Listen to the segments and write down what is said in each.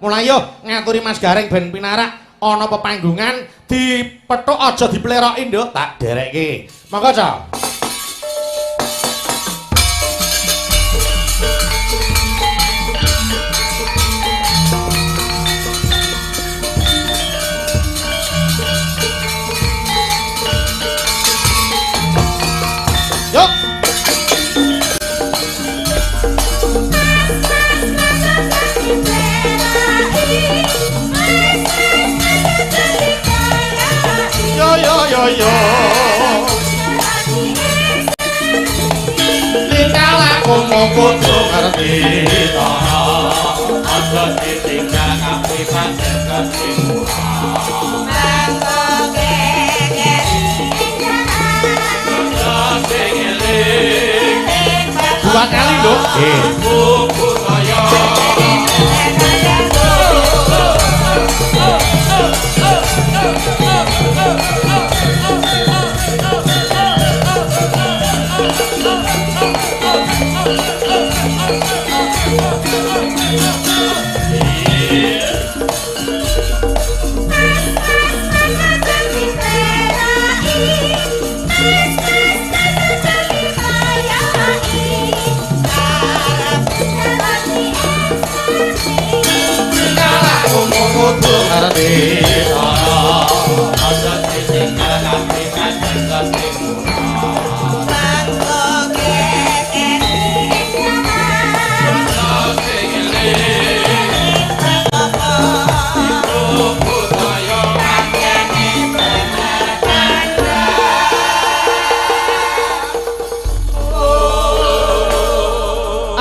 Mulai yo ngaturi Mas Gareng ben pinarak ana pepanggungan dipethuk aja dipleroki nduk, tak derekke. Monggo, Cok. Yuk. Yo yo yo yo. Tingkah lakumu kudu ngerti to. Aja ditinggal kabeh pancen kesimpulan. Dua kali lho. Nggih. Kudu ngerti to. Aja ditinggal kabeh pancen kesimpulan.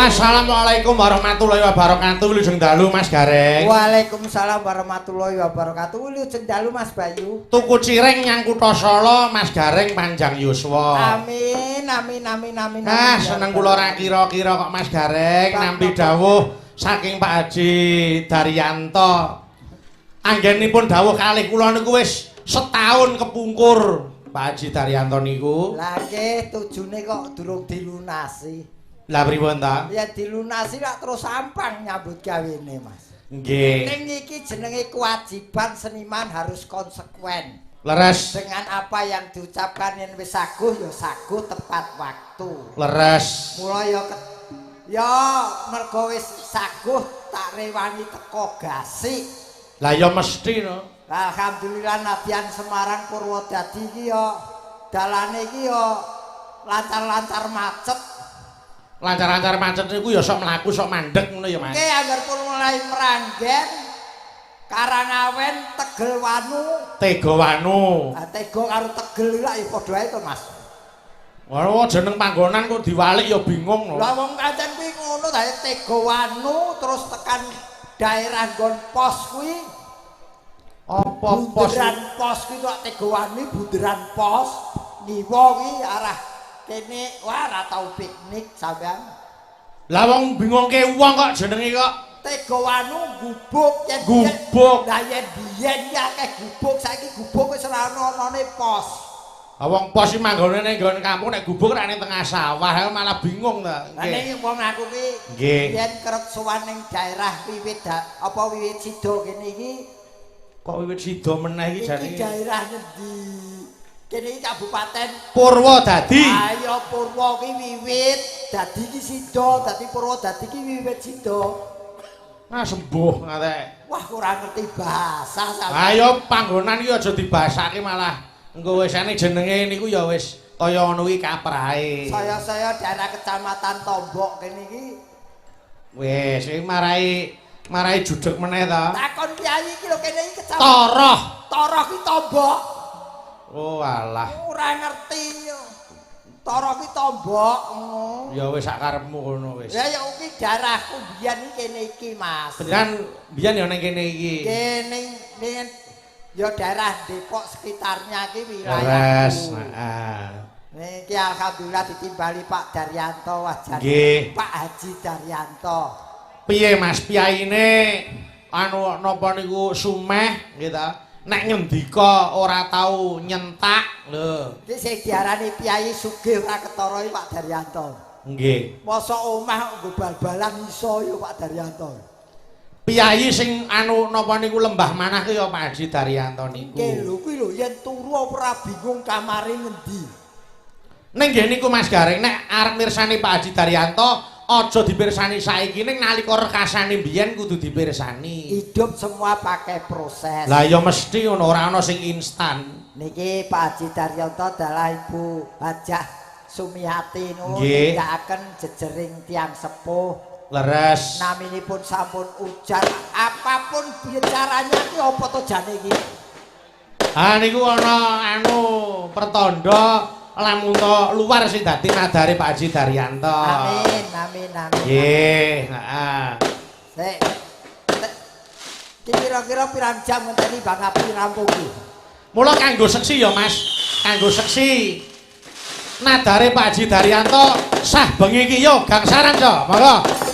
Assalamualaikum warahmatullahi wabarakatuh. Wilujeng dalu Mas Gareng. Waalaikumsalam warahmatullahi wabarakatuh. Wilujeng dalu Mas Bayu. Tuku cireng nyang kutha Solo Mas Gareng panjang yuswa. Amin amin amin amin. Ah, seneng kula ora kira-kira kok Mas Gareng nampi dawuh saking Pak Haji Daryanto. Anggenipun dawuh kalih kula niku wis setahun kepungkur Pak Haji Daryanto niku. Lah nggih tujune kok durung dilunasi. Lah pripun ta? Ya dilunasi lak terus sampang nyambut gawene, Mas. Nggih. Ning iki jenenge kewajiban seniman harus konsekuen. Leres. Dengan apa yang diucapkan yen wis saguh ya saguh tepat waktu. Leres. Mula ya ya mergo wis saguh tak rewangi teko gasik. Lah ya mesti no. Alhamdulillah nadyan Semarang Purwodadi iki ya dalane iki ya lancar-lancar macet. Lancar-lancar macet niku ya sok mlaku sok mandek ngono ya Mas. Nggih, angger pun mulai Mranggen, Karangawen, Tegelwanu, Tegawanu. Ah Tego karo Tegel lak ya padha ae to Mas. Wah, jeneng panggonan kok diwalik ya bingung lho. Lah wong kancen kuwi ngono ta Tegawanu terus tekan daerah nggon pos kuwi. Apa pos? Bunderan pos kuwi kok Tegawanu bunderan pos ngiwa kuwi arah kene wah ora tau piknik sampean. Lah wong bingungke wong kok jenenge kok Tegawanu gubuk yen gubuk. Lah yen biyen ki akeh gubuk, saiki gubuk wis ora ana-anane pos. Lah wong pos iki manggone ning nggon kampung nek gubuk ra ning tengah sawah malah bingung ta. Lah ning wong aku ki yen kerep sowan ning daerah wiwit apa wiwit sida kene iki. Kok wiwit sida meneh iki jane? Iki daerah ngendi? Kene iki kabupaten Purwodadi. Ayo Purwo ki wiwit, dadi ki sida, dadi Purwodadi ki wiwit sida. Ah sembuh ngatek. Wah ora ngerti bahasa sampeyan. Ayo panggonan iki aja dibasake malah engko wis ene jenenge niku ya wis kaya ngono kuwi kaprahe. Saya-saya daerah kecamatan Tombok kene iki. Wis iki marai judeg meneh ta. Takon kiai iki lho kene iki kecamatan Toroh. Toroh ki Tombok. Oh alah. Ora ngerti. Toroh ki Tombok ngono. Ya wis sak karepmu ngono wis. Ya ya iki daerahku biyen iki kene iki, Mas. Beneran biyen ya ning kene iki. Kene ning ya daerah Depok sekitarnya iki wilayahku. Leres, heeh. Niki alhamdulillah ditimbali Pak Daryanto wajan. Nggih. Pak Haji Daryanto. Piye Mas piyaine anu napa niku sumeh nggih ta? Nek ngendika ora tau nyentak lho. Iki sing diarani piyayi sugih ora ketara iki Pak Daryanto. Nggih. Mosok omah nggo bal-balan iso ya Pak Daryanto. Piyayi sing anu napa niku lembah manah ki ya Pak Haji Daryanto niku. Nggih lho kuwi lho yen turu ora bingung kamare ngendi. Ning nggih niku Mas Gareng nek arep mirsani Pak Haji Daryanto aja dipirsani saiki ning nalika rekasane biyen kudu dipirsani. Hidup semua pakai proses. Lah ya mesti ngono, ora ana sing instan. Niki Pak Haji Daryanto dalah Ibu Hajah Sumiati nuwun nindakaken jejering tiyang sepuh. Leres. Naminipun sampun ujar apapun bicaranya ki apa to jane iki? Ha niku ana anu pertanda lamun to luar sing dadi nadare Pak Haji Daryanto. Amin amin amin. Nggih, heeh. Sik. Kira-kira pirang jam ngenteni Bang Api rampung iki? Mula kanggo seksi ya Mas, kanggo seksi nadare Pak Haji Daryanto sah bengi iki yo gangsaran yo, monggo.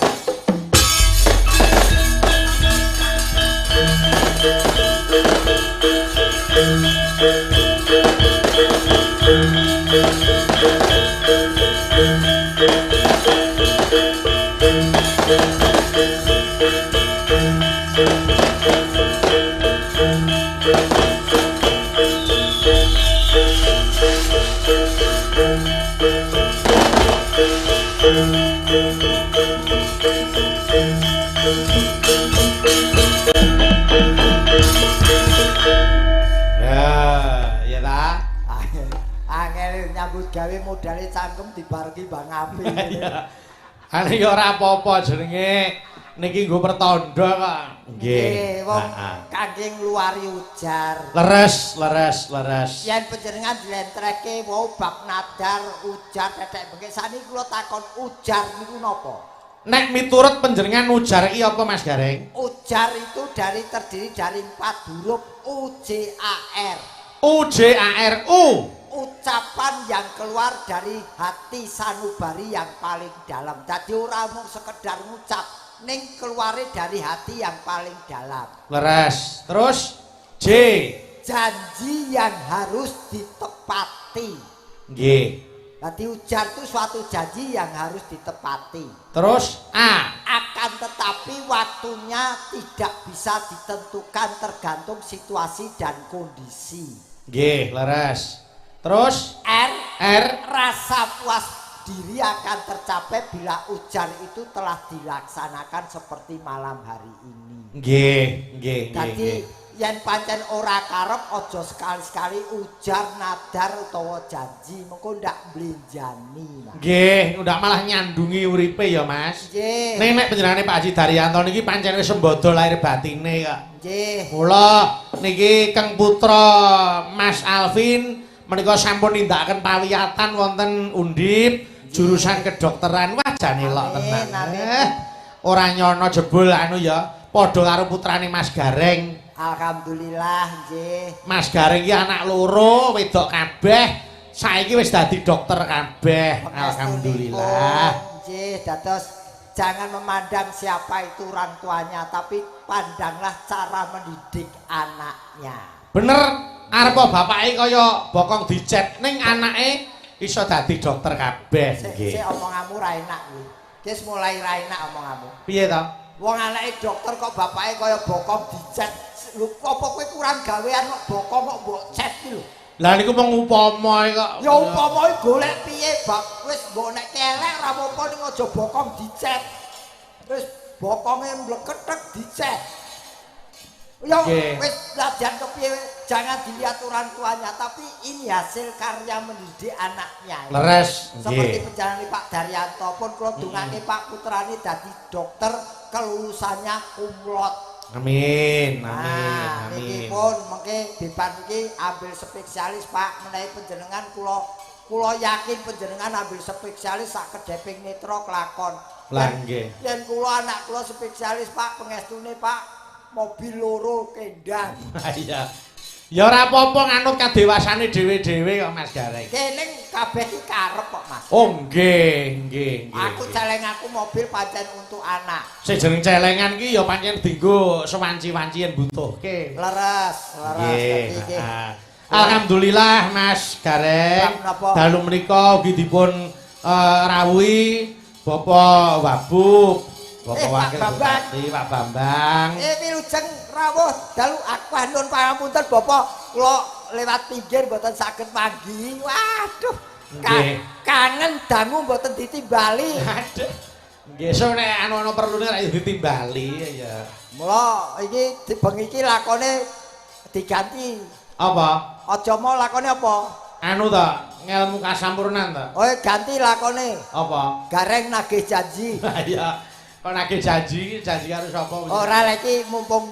Gawe modale cangkem dibareki Bang Api. Ane ya ora apa-apa jenenge niki nggo pertanda kok. Nggih, wong kangge ngluwari ujar. Leres, leres, leres. Yen panjenengan dilentreke wau bab nadar ujar tetek bengek saniki kula takon ujar niku napa? Nek miturut panjenengan ujar iki apa Mas Gareng? Ujar itu dari terdiri dari 4 huruf U J A R. U J A R U. Ucapan yang keluar dari hati sanubari yang paling dalam. Dadi ora mung sekedar ngucap, ning keluare dari hati yang paling dalam. Leres. Terus J. Janji yang harus ditepati. Nggih. Dadi ujar itu suatu janji yang harus ditepati. Terus A. Akan tetapi waktunya tidak bisa ditentukan tergantung situasi dan kondisi. Nggih, leres. Terus R. R. Rasa puas diri akan tercapai bila ujar itu telah dilaksanakan seperti malam hari ini. Nggih, nggih, nggih. Yen pancen ora karep aja sekali-sekali ujar nadar utawa janji, mengko ndak mblenjani. Nggih, ndak malah nyandungi uripe ya, Mas. Nggih. Ning nek panjenengane Pak Haji Daryanto niki pancen wis sembodo lahir batine kok. Nggih. Mula niki Keng Putra Mas Alvin menika sampun nindakaken pawiyatan wonten Undip jurusan kedokteran. Wah jane lok tenan. Ora nyono jebul anu ya, padha karo putrane Mas Gareng. Alhamdulillah nggih. Mas Gareng iki anak loro, wedok kabeh, saiki wis dadi dokter kabeh. Alhamdulillah. Nggih, dados jangan memandang siapa itu orang tuanya, tapi pandanglah cara mendidik anaknya. Bener, arep bapake kaya bokong dicet ning anake iso dadi dokter kabeh. Nggih. Sik omonganmu ra enak kuwi. Wis mulai ra enak omonganmu. Piye to? Wong anake dokter kok bapake kaya bokong dicet. Lho apa kowe kurang gawean kok bokong kok mbok cet iki lho. Lah niku mung upama kok. Ya upama golek piye bab wis mbok nek kelek ora apa-apa ning aja bokong dicet. Wis bokonge mlekethek dicet. Ya wis latihan kepiye jangan dilihat orang tuanya tapi ini hasil karya mendidik anaknya. Leres. Seperti penjalani Pak Daryanto pun kula dongake Pak putrane dadi dokter kelulusannya cum laude. Amin, amin, amin. Niki pun mengke beban iki ambil spesialis Pak menawi panjenengan kula yakin panjenengan ambil spesialis sak kedheping netra kelakon. Lah nggih. Yen kula anak kula spesialis Pak pengestune Pak mobil loro kendang. Iya. Ya ora apa-apa nganut kadewasane dhewe-dhewe kok Mas Gareng. Kene kabeh iki karep kok Mas. Oh nggih, nggih, nggih. Aku celeng aku mobil pancen untuk anak. Sing jeneng celengan ki ya pancen dienggo sewanci-wanci yen butuhke. Leres, leres nggih. Alhamdulillah Mas Gareng. Dalu menika ugi dipun rawuhi Bapak Wabub Bapak Wakil Bupati Pak Bambang. Wilujeng rawuh dalu aku nuwun pangapunten Bapak, kula lewat pinggir mboten saged manggi. Waduh. Kangen dangu mboten ditimbali. Aduh. Nggih, so nek anu ana perlune rak ditimbali ya. Mula iki bengi iki lakone diganti. Apa? Aja mau lakone apa? Anu ta, ngelmu kasampurnan ta? Oh, ganti lakone. Apa? Gareng nagih janji. Iya. Kok nagih janji, janji karo sapa? Ora lha iki mumpung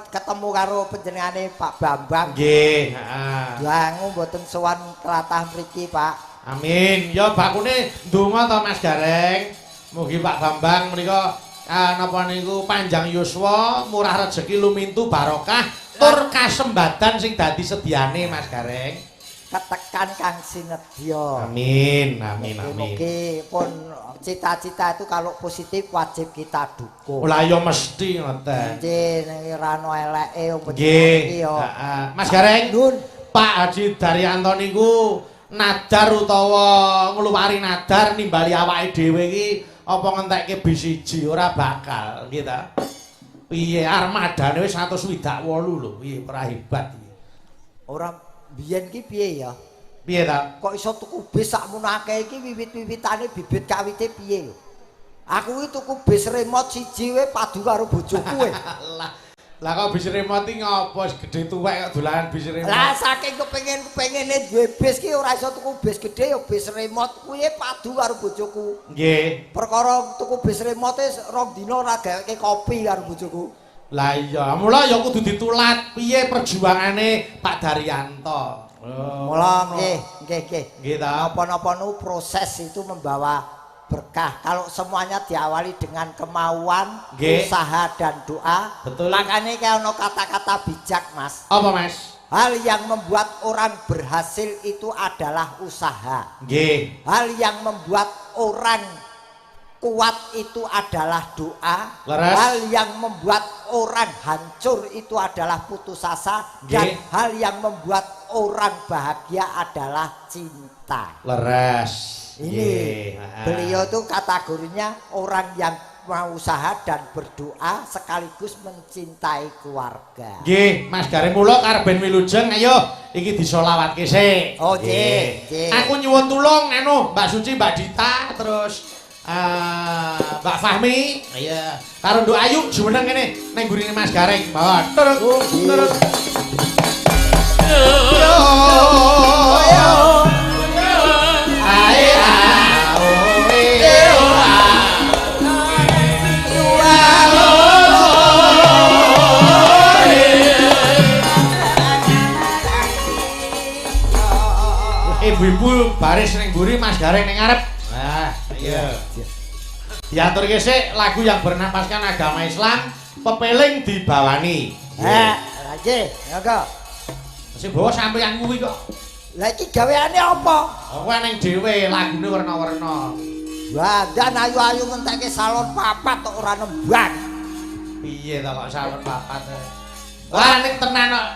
ketemu karo panjenengane Pak Bambang. Nggih, heeh. Dangu mboten sowan tlatah mriki, Pak. Amin. Ya bakune ndonga ta Mas Gareng. Mugi Pak Bambang menika napa niku panjang yuswa, murah rejeki lumintu barokah, tur kasembadan sing dadi sediane Mas Gareng. Ketekan kang sinedya. Amin, amin, amin. Mugi pun cita-cita itu kalau positif wajib kita dukung. Lah ya mesti ngoten. Nggih, nek ora ana eleke wong iki ya. Heeh. Mas Gareng, Nun. Pak Haji Daryanto niku nadar utawa ngluwari nadar nimbali awake dhewe iki apa ngentekke bis siji ora bakal nggih ta. Piye armadane wis 168 lho, piye ora hebat iki. Ora biyen ki piye ya? Piye ta? Kok iso tuku bis sakmono akeh iki wiwit-wiwitane bibit kawite piye lho? Aku iki tuku bis remote siji wae padu karo bojoku e. Lah kok bis remote iki ngopo gedhe tuwek kok dolanan bis remote. Lah saking kepengin-kepengine duwe bis ki ora iso tuku bis gedhe ya bis remote kuwi padu karo bojoku. Nggih. Perkara tuku bis remote rong dina ora gaweke kopi karo bojoku. Lah iya, mula ya kudu ditulat piye perjuangane Pak Daryanto. Oh, mula nggih, nggih, nggih. Nggih ta. Napa-napa nu proses itu membawa berkah. Kalau semuanya diawali dengan kemauan, nggih, usaha dan doa. Betul. Makanya kayak ono kata-kata bijak, Mas. Apa, Mas? Hal yang membuat orang berhasil itu adalah usaha. Nggih. Hal yang membuat orang kuat itu adalah doa. Leres. Hal yang membuat orang hancur itu adalah putus asa. Dan nggih, hal yang membuat orang bahagia adalah cinta. Leres. Ini beliau itu kategorinya orang yang mau usaha dan berdoa sekaligus mencintai keluarga. Nggih, Mas Gareng mula karben wilujeng ayo iki disolawatke sik. Oh, nggih, nggih. Aku nyuwun tulung anu Mbak Suci, Mbak Dita, terus Mbak Fahmi, iya. Karo Nduk Ayu jumeneng kene ning gurine Mas Gareng. Mawon. Turut, turut. Yo. Yo. Ae a o e o a. Ibu-ibu baris ning mburi, Mas Gareng ning ngarep. Nah, iya. Diaturke sik lagu yang bernapaskan agama Islam, pepeling dibawani. Heh, lha nggih, monggo. Sing bawa sampeyan kuwi kok. Lah iki gaweane apa? Aku eneng dhewe, lagune werna-werna. Dandan ayu-ayu ngentekke salon papat kok ora nembang. Piye ta kok salon papat? Wah, ning tenan kok.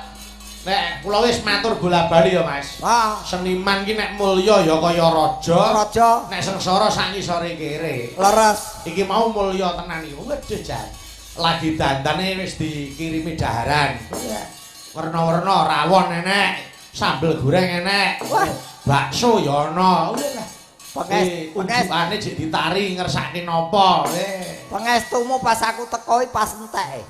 Nek kula wis matur bola-bali ya, Mas. Ah. Seniman ki nek mulya ya kaya raja. Raja. Nek sengsara sak ngisore kere. Leres. Iki mau mulya tenan iki. Waduh jan. Lagi dandane wis dikirimi daharan. Werna-werna rawon enek, sambel goreng enek. Wah, bakso ya ana. Penges, unjukane jek ditari ngersake napa. Pengestumu pas aku teko pas entek.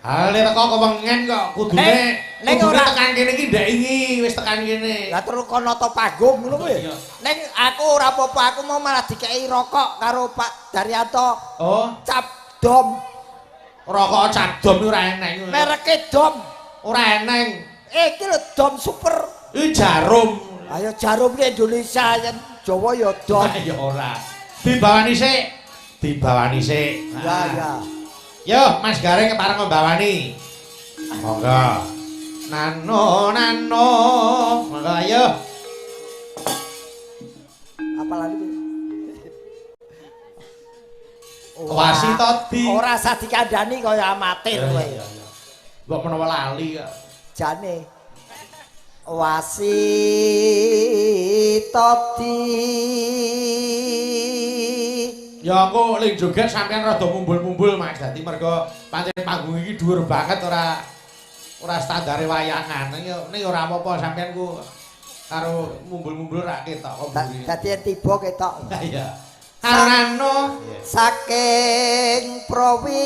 Hale teko kewengen kok kudune ning ora tekan kene iki ndek ingi wis tekan kene. Lah terus kono nata panggung ngono kuwi. Ning aku ora apa-apa, aku mau malah dikeki rokok karo Pak Daryanto. Oh, cap dom. Rokok cap dom ora eneng. Mereke dom. Ora eneng. Iki lho dom super. Iki jarum. Ayo jarum ki Indonesia yen Jawa ya dom. Ya ora. Dibawani sik. Dibawani sik. Ya ya. Yo, Mas Gareng kepareng mbawani. Monggo. Nano nano. Monggo ayo. Apa lagi? Wasitodi. Ora usah dikandani kaya amatir kowe. Mbok menawa lali kok. Jane. Wasitodi. Ya aku ling joget sampean rada mumbul-mumbul Mas. Dadi mergo pancen panggung iki dhuwur banget ora ora standare wayangan. Ning ora apa-apa sampean ku karo mumbul-mumbul ra ketok kok mburi. Dadi yen tiba ketok. Iya. Arano saking prowinasis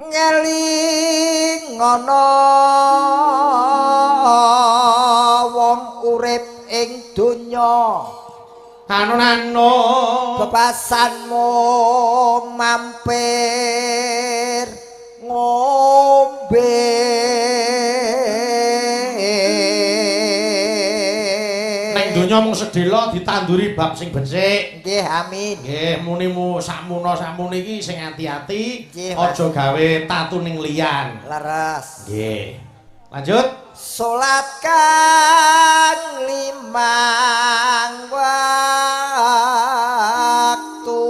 ngeling ana wong urip ing donya anu-anu bebasanmu mampir ngombe ning donya mung sedhela ditanduri bab sing becik. Nggih, amin. Nggih, munimu sakmono-sakmuni iki sing ati-ati, aja gawe tatu ning liyan. Leres. Nggih. Lanjut. Salat kang limang waktu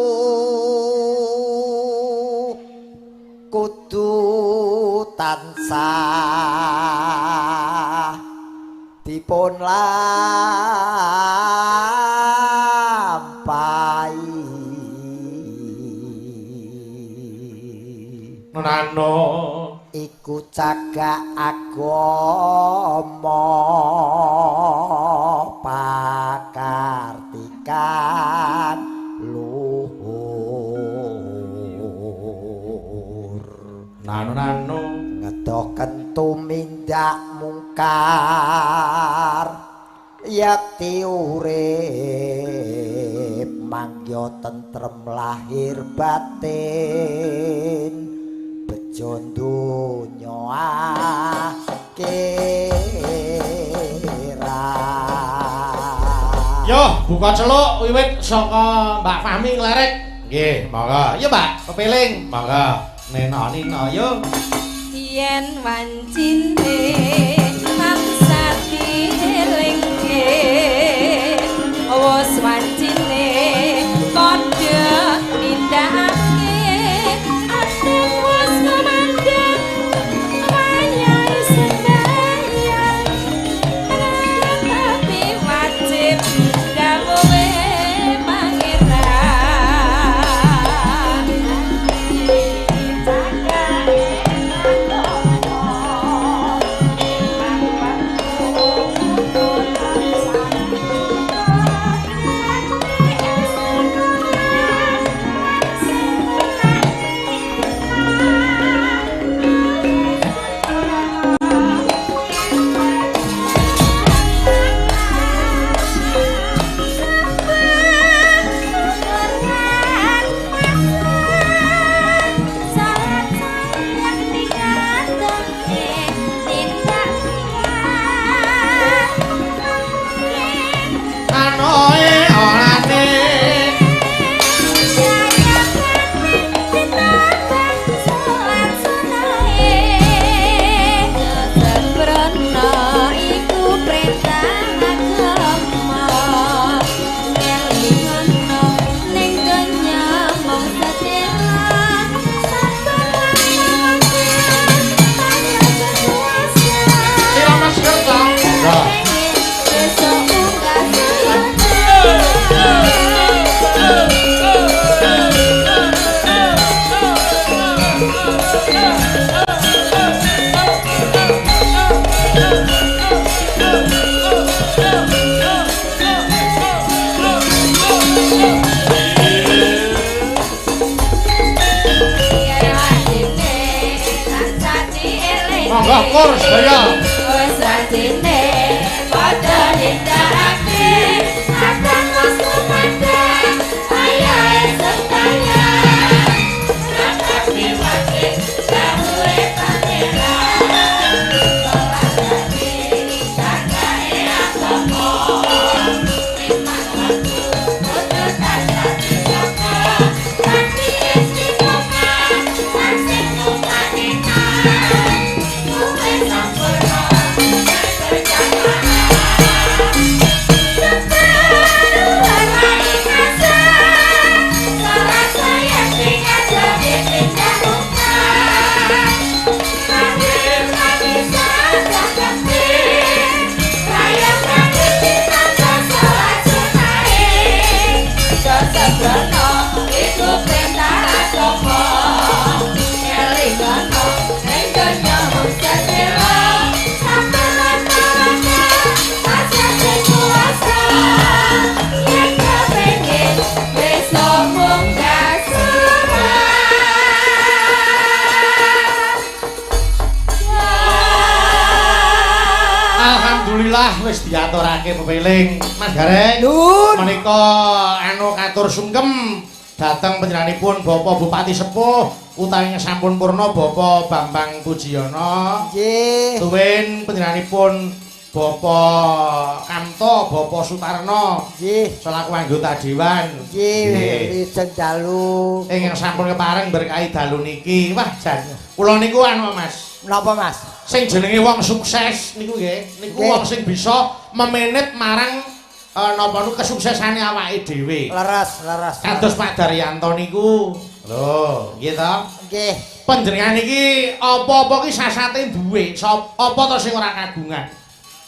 kudu tansah dipun lampahi. Nonano iku cagak agama pakartikan luhur. Nano nano ngedoken tumindak mungkar yakti urip mangya tentrem lahir batin bejo donya akhirat. Yo buka celuk wiwit saka Mbak Fahmi nglerek. Nggih, monggo. Yo Mbak, kepiling. Monggo. Neno nino yo. Yen wancine tansah dielingke wis wancine padha nindakake ati wis kumandhang wayahe sembahyang tapi wajib dawuhe pangeran. Monggo kur sedaya. Wis rajine padha nindakake kadang wis kumandhang ayahe sembahyang tapi wajib dawuhe pangeran salat dadi cagake agama limang waktu kudu tansah dijaga kanthi istiqomah lan sing kumanenan. Sampurna. Padha iku perintah agama. Elingono ing donya mung sedelo, sabar lan aja kuasa. Yen kepengin besok munggah surga. Alhamdulillah wis diaturake pepeling Mas Gareng. Menika anu katur sungkem dhateng panjenenganipun Bapak Bupati Sepuh utawi sampun purna Bapak Bambang Pujiono. Nggih. Tuwin panjenenganipun Bapak Kamto, Bapak Sutarno. Nggih. Selaku anggota dewan. Nggih, wilujeng dalu. Ingkang sampun kepareng berkahi dalu niki. Wah, jan. Kula niku anu Mas. Napa Mas? Sing jenenge wong sukses niku nggih, niku wong sing bisa memanage marang napa niku kesuksesane awake dhewe. Leres, leres. Kados Pak Daryanto niku. Lho, nggih to? Nggih. Panjenengan iki apa-apa ki sasate duwe, apa to sing ora kagungan?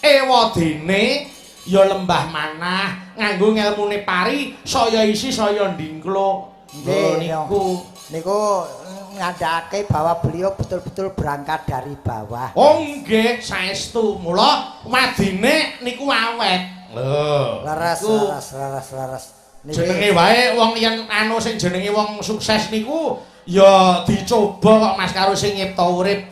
Ewadene ya lembah manah, nganggo ngelmune pari, saya isi saya ndingkluk. Nggih niku. Niku ngandhakake bahwa beliau betul-betul berangkat dari bawah. Oh nggih, saestu. Mula wadine niku awet. Lho, leres, leres, leres, leres. Jenenge wae wong yen anu sing jenenge wong sukses niku ya dicoba kok Mas karo sing nyipta urip.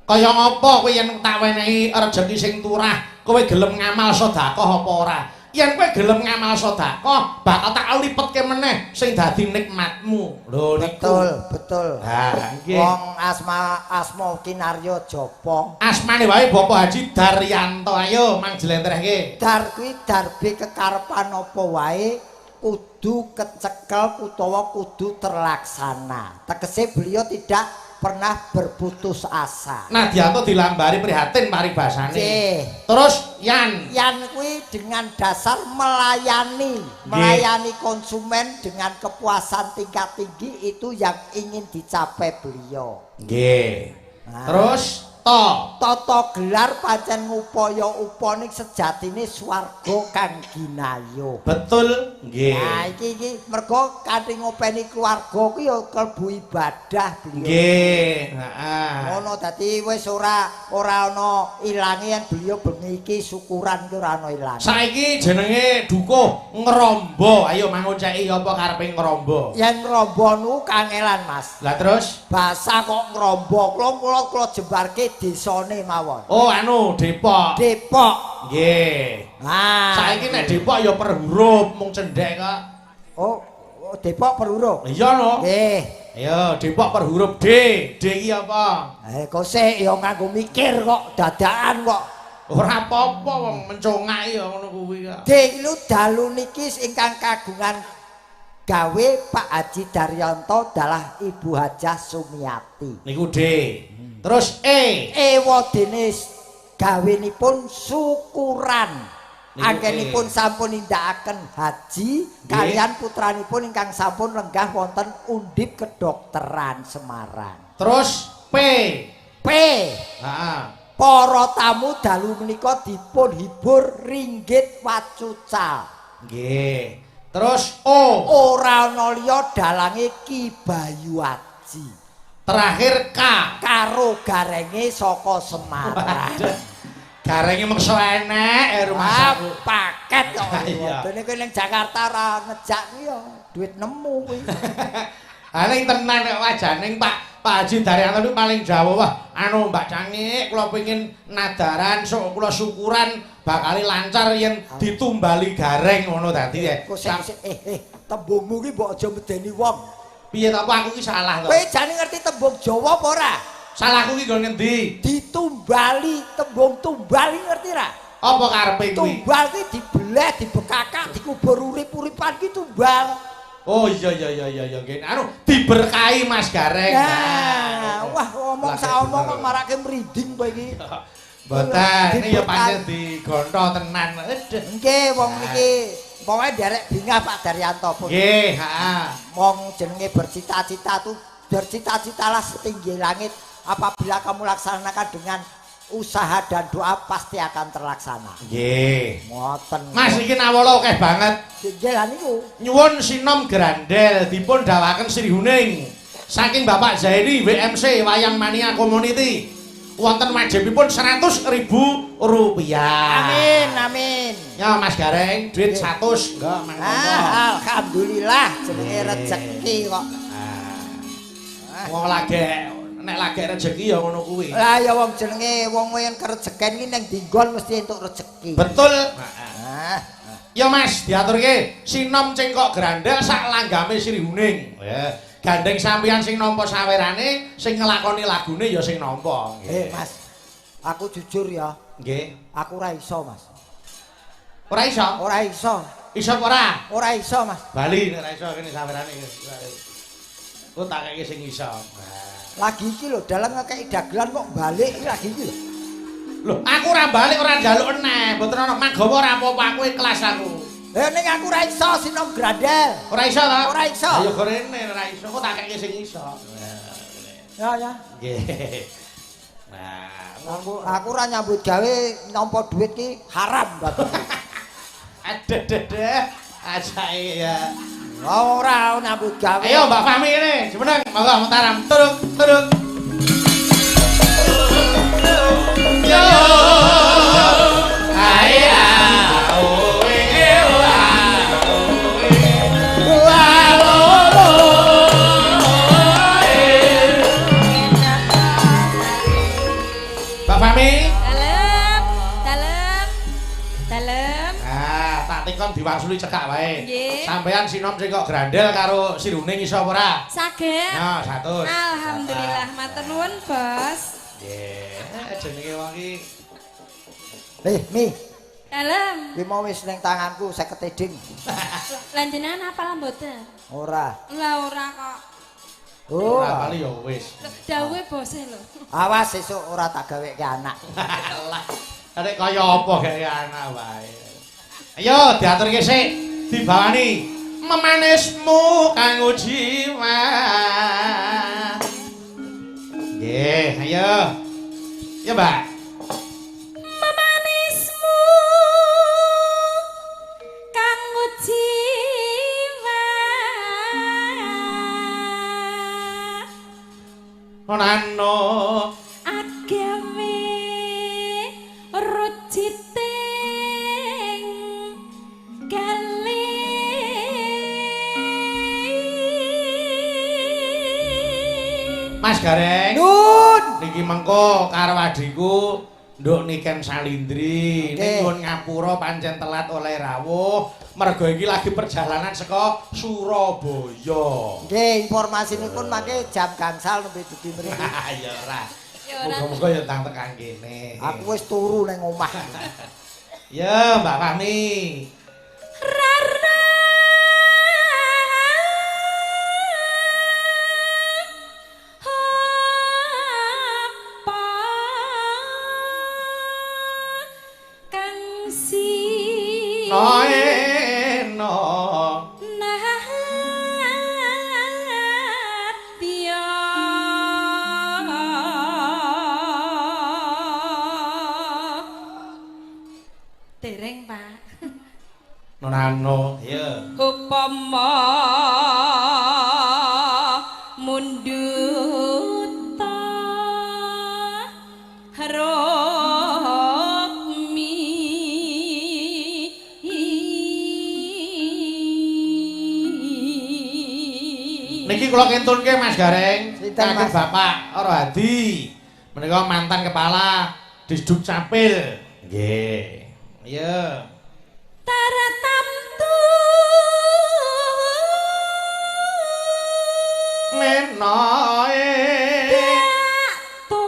Kaya ngapa kowe yen tak wenehi rejeki sing turah, kowe gelem ngamal sedekah apa ora? Yen kowe gelem ngamal sedekah, bakal tak lipetke meneh sing dadi nikmatmu. Lho niku. Betul, betul. Ha, nggih. Wong asma asma kinarya japa. Asmane wae Bapak Haji Daryanto. Ayo mang jlentrehke. Dar kuwi darbe kekarepan apa wae kudu kecekel utawa kudu terlaksana. Tegese beliau tidak pernah berputus asa. Nadianto dilambari prihatin paribasane. Terus Yan. Yan kuwi dengan dasar melayani, melayani konsumen dengan kepuasan tingkat tinggi itu yang ingin dicapai beliau. Nggih. Nah. Terus to. Tata gelar pancen ngupaya upaning sejatine swarga kang ginayuh. Betul, nggih. Nah iki iki mergo kanthi ngopeni keluarga kuwi ya klebu ibadah beliau. Nggih, heeh. Ngono dadi wis ora ana ilange yen beliau bengi iki syukuran ki ora ana ilange. Saiki jenenge dukuh Ngrombo. Ayo manguceki apa karepe Ngrombo? Yen ngrombo nu kangelan, Mas. Lah terus basa kok ngrombo, kula jembarke desane mawon. Oh anu Depok. Depok. Nggih. Nah, saiki nek Depok ya per huruf mung cendhek kok. Oh, Depok per huruf. Iya no. Nggih. Ayo Depok per huruf D. D iki apa? Kok sik ya nganggo mikir kok dadakan kok. Ora apa-apa wong mencongak ya ngono kuwi kok. D lu dalu niki ingkang kagungan gawe Pak Haji Daryanto dalah Ibu Hajah Sumiati. Niku D. Terus E. Ewadene gawenipun syukuran. Anggenipun sampun nindakaken haji kalian putranipun ingkang sampun lenggah wonten Undip Kedokteran Semarang. Terus P. P. Heeh. Para tamu dalu menika dipun hibur ringgit wacucal. Nggih. Terus O. Ora ana liya dalange Ki Bayu Aji. Terakhir K. Karo garenge saka Semarang. Garenge meksa enek rumah paket kok. Dene kowe ning Jakarta ora ngejak kuwi ya duit nemu kuwi. Ha ning tenan nek wajaning Pak Haji Daryanto niku paling jauh. Wah, anu Mbak Cangik kula pengin nadaran sok kula syukuran bakal lancar yen ditumbali gareng ngono dadi ya. Tembungmu ki mbok aja medeni wong. Piye to aku ki salah to? Kowe jane ngerti tembung Jawa apa ora? Salahku ki nggon ngendi? Ditumbali, tembung tumbal ngerti ra? Apa karepe kuwi? Tumbal ki dibeleh, dibekakak, dikubur urip-uripan ki tumbal. Oh iya iya iya iya nggih. Anu diberkahi Mas Gareng. Nah, wah omong sak omong kok marake mrinding kowe iki. Mboten, ya pancen digonto tenan. Nggih wong niki pokoke nderek bingah Pak Daryanto pun. Nggih, heeh. Wong jenenge bercita-cita tuh bercita-citalah setinggi langit. Apabila kamu laksanakan dengan usaha dan doa pasti akan terlaksana. Nggih. Ngoten. Mas iki nawala akeh banget. Nggih lha niku. Nyuwun sinom grandel dipun dawaken Sri Huning saking Bapak Zaini WMC Wayang Mania Community. Wonten wajibipun Rp100.000. Amin, amin. Ya Mas Gareng, duit 100 enggak mang. Alhamdulillah jenenge rejeki kok. Wong lagi nek lagi rejeki ya ngono kuwi. Lah ya wong jenenge wong yen kerejeken iki ning dinggon mesti entuk rejeki. Betul. Heeh. Ya Mas, diaturke sinom cengkok grandel sak langgame Sri Huning. Ya. Gandeng sampeyan sing nampa sawerane, sing nglakoni lagune ya sing nampa. Mas, aku jujur ya. Nggih. Aku ora iso, Mas. Ora iso? Ora iso. Iso apa ora? Ora iso, Mas. Bali nek ora iso kene sawerane. Ku tak keke sing iso. Lagi iki lho, dalang ngekeki dagelan kok balik iki lagi iki lho. Lho, aku ora balik ora njaluk eneh, mboten ana manggawa ora apa-apa, aku ikhlas aku. Ning aku ora iso sinom grandel. Ora iso ta? Ora iso. Ayo gorene ora iso, kok tak keke sing iso. Ya ya. Nggih. Nah, aku ora nyambut gawe nampa duit ki haram bapak. Adededeh, ajae ya. Ora nyambut gawe. Ayo Mbak Fahmi kene, jumeneng monggo Mataram turuk turuk. Yo. Ayo. Diwangsuli cekak wae. Sampeyan sinom sing kok grandel karo Sri Huning iso apa ora? Saged. Ya, 100. Alhamdulillah, matur nuwun, Bos. Nggih. Jenenge wong iki. Mi. Dalem. Ki mau wis ning tanganku 50 eding. Lah jenengan apal mboten? Ora. Lah ora kok. Oh, ora apal ya wis. Dawuhe bose lho. Awas sesuk ora tak gaweke anak. Lah, nek kaya apa gawe anak wae. Ayo diaturke sik, dibawani memanismu kanggo jiwa. Nggih, ayo. Ya, Mbak. Memanismu kanggo jiwa. Onano agawe rujite Mas Gareng. Nun. Niki mengko karo adhiku Nduk Niken Salindri. Ning nyuwun ngapura pancen telat oleh rawuh mergo iki lagi perjalanan saka Surabaya. Nggih, informasinipun mangke jam gangsal nembe dugi mriki. Ya ora. Muga-muga ya ndang tekan kene. Aku wis turu ning omah. Ya, Mbak Fahmi. Rara apa kang si noeno nadya dereng Pak. Nonano, iya. Upama mundhuta rukmi Niki kula kentunke Mas Gareng, Sinten, Mas? Bapak Rohadi. Menika mantan kepala Disduk Capil. Nggih. Iya. Taratamtu Menoe tu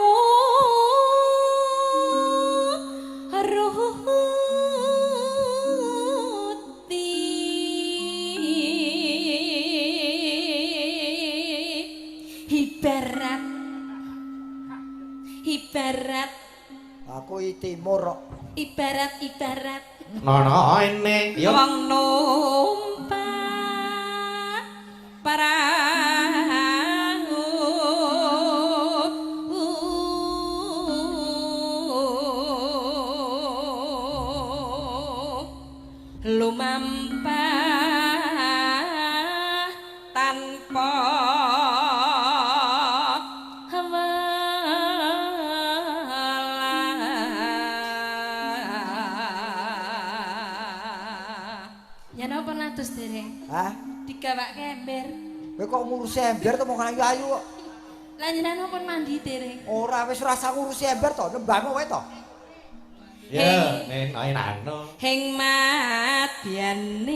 ruti ibarat ibarat aku i timur kok. Ibarat ibarat nono ene yo wong numpak parahu. tanpa welah. Ya napa natus dereng? Hah? Digawake ember. Kowe kok ngurusi ember to mong ayu-ayu kok. Lah jenengan pun mandi dereng? Ora wis rasa ngurusi ember to, nembang kowe to. Ya, nen nano. Hing madyaning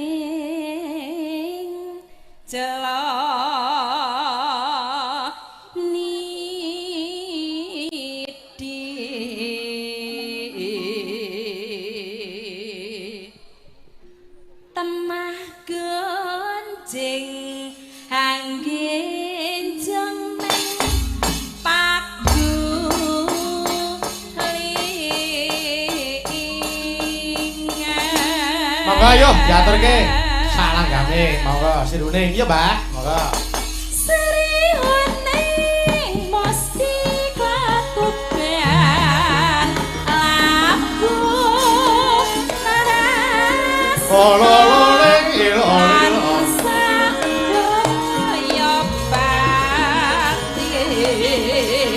jela nidhi temah gonjing anggenjong ning pagu lingan. Monggo yo diaturke salanggame, monggo sirune. Iya, Mbak, monggo. Sri huning mesti katuban laku naras Olololeng il lan olil. sadaya pati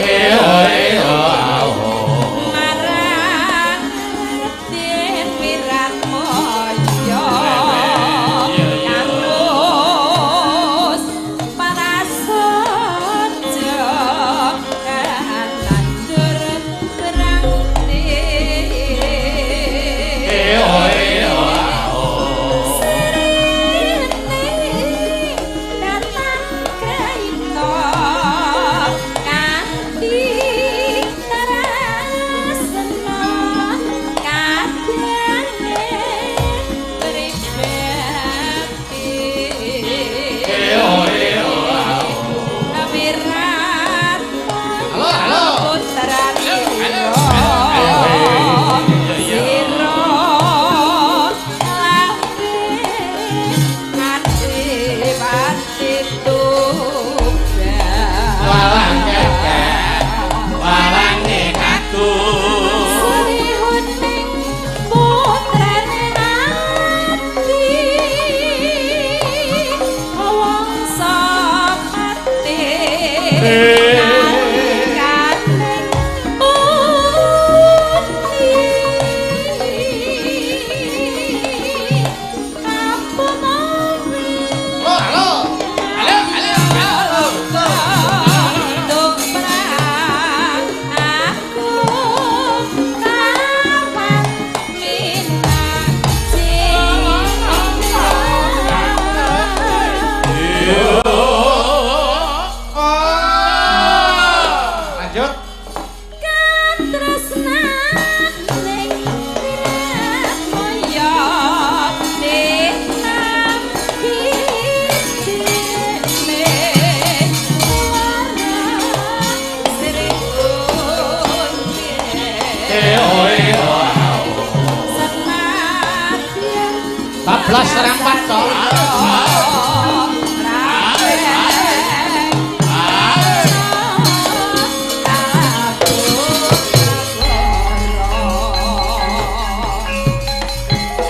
Eh oh eh oh ah, oh. marang Den Wiratmoyo kanggo parasaja nandur brangti. Eh oh eh oh ah, oh. Sirine datang kraita kanthi tarasena kadane pribadi. Eh oh eh oh ah, oh. Wirat Halo, halo. putra Halo, Sira lambe adipati tunggal. Walang kekek, Walange katur. Sri huning putrane ati wong sapati kaning putih kapunawi. Halo, halo. Halo, halo, halo. Aku kawan minang. Lanjut. Katresnaning Wiratmoyo tinampi dene warna Sri Eh oh eh oh ah, oh. Senadyan 14.04 toh.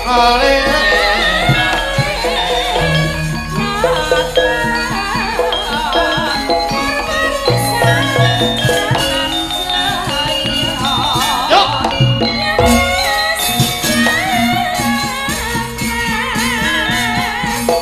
Ole. Yuk. Yes.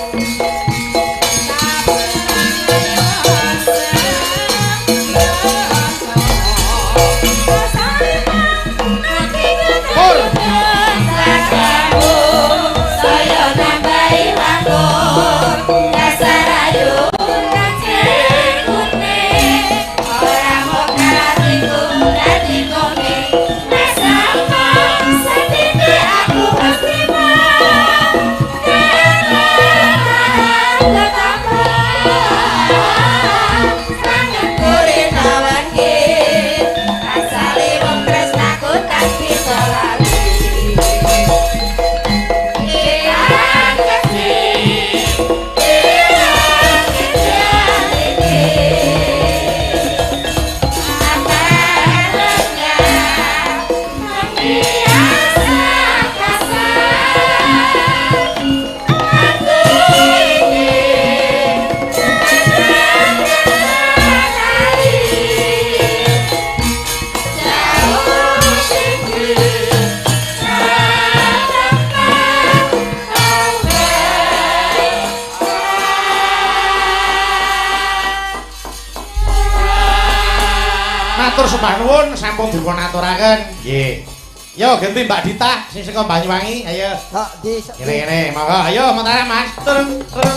Matur sembah nuwun sampun dipun aturaken. Nggih. Yo ganti Mbak Dita sing saka Banyuwangi, ayo. Kok di Ngene-ngene, monggo. Ayo Mataram Mas. Turun, turun.